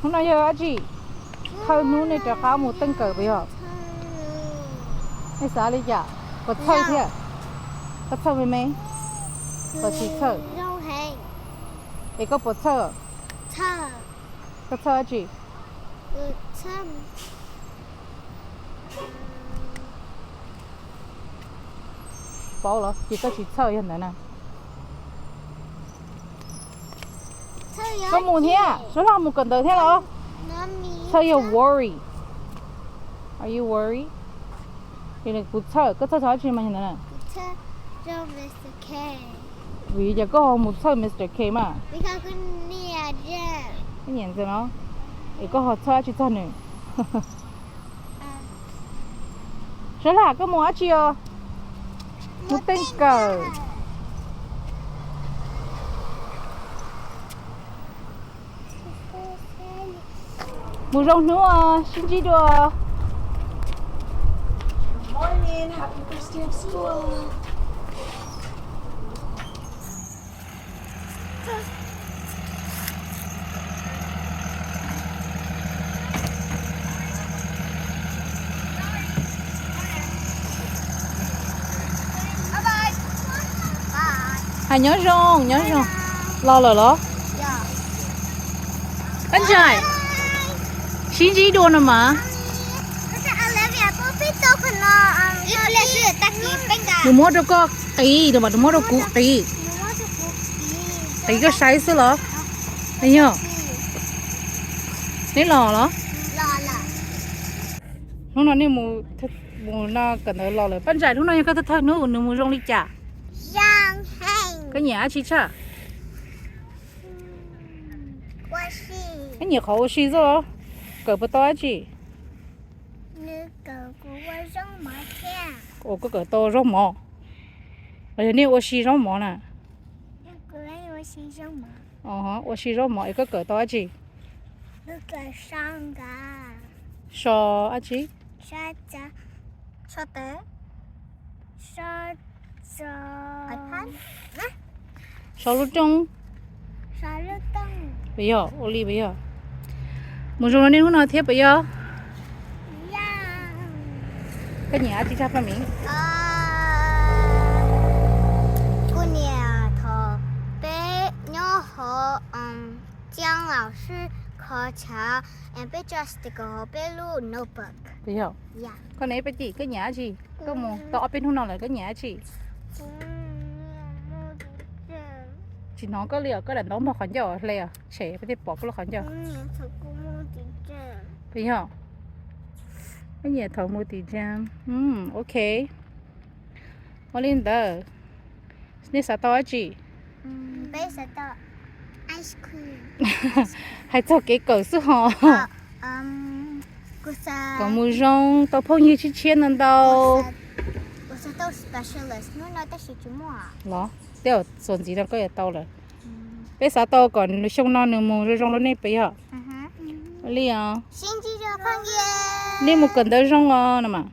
Hnub no yog dab tsi? Thawj hnub nej rov qab mus teej kawm puas yog? Nej xav li cas? Puas txhawj thiab? Koj txhawj me me los tsis txhawj? Es koj puas txhawj? Koj txhawj dab tsi? Paub los ces koj tsis txhawj yog ntawd na. Koj mus thiab, Suab Laj mus kawm ntawv thiab los? Txhawj yog worry. Are you worry? Kuv txhawj, koj txhawj txog dab tsi mas yog ntawd na? Vim yog koj ho mus txhawj Mister K mas. Koj nyiam ntxawm no, es koj ho txhawj dab tsi txog nws? Suab Laj, koj mus dab tsi os? Mus teej kawm. Mus zoo hnub, sib ntsib dua. Hais nyob zoo, nyob zoo. Los lawm los? Ab ntsaim, sib ntsib dua no mas. Nws muab rau koj qiv no mas, nws muab rau kuv qiv. Qiv koj saib xwb los? Yog, neb los los? Hnub no nej mus no kawm ntawv los lawm. Paj Ntsaim, hnub no yog koj thawj thawj hnub, nws mus zoo li cas? Koj nyiam dab tsi tshaj? Koj nyiam qhov ua si xwb los? Kawm puas tau dab tsi? Ua, koj kawm tau zaub mov los yog nej ua si zaub mov na? Ua si zaub mov es koj kawm tau dab tsi? So dab tsi? So lub rooj. Puas yog? Ua li puas yog? Mus zoo li nej hnub no thiab puas yog? Koj nyiam dab tsi tshaj Paj Miv? Kuv nyiam thaum peb nyob hauv Ciab Laus Sij kho chaw, peb tso sticker hauv peb lub notebook. Puas yog? Koj ne Paj Cim, koj nyiam dab tsi? Koj mus tau ob peb hnub no lawm koj nyiam dab tsi? Tsis hnov koj li os, koj lam ntaub npog qhov ncauj hle os, tshem peb thiaj pom koj lub qhov ncauj. Puas yog? Koj nyiam thaum mus tim Jam. Ok. Ua li ntawd, nej xav tau dab tsi? Hais txog kev kawm xwb hos. Kom mus zoo, tau phooj ywg tshiab tshiab ntau ntau. Los, tej zaum txuas ntxiv no koj yuav tau lawm. Peb xav tau kom xyoo no nws mus zoo zoo rau nej puas yog? Ua li os. Nej mus kawm ntawv zoo os no mas.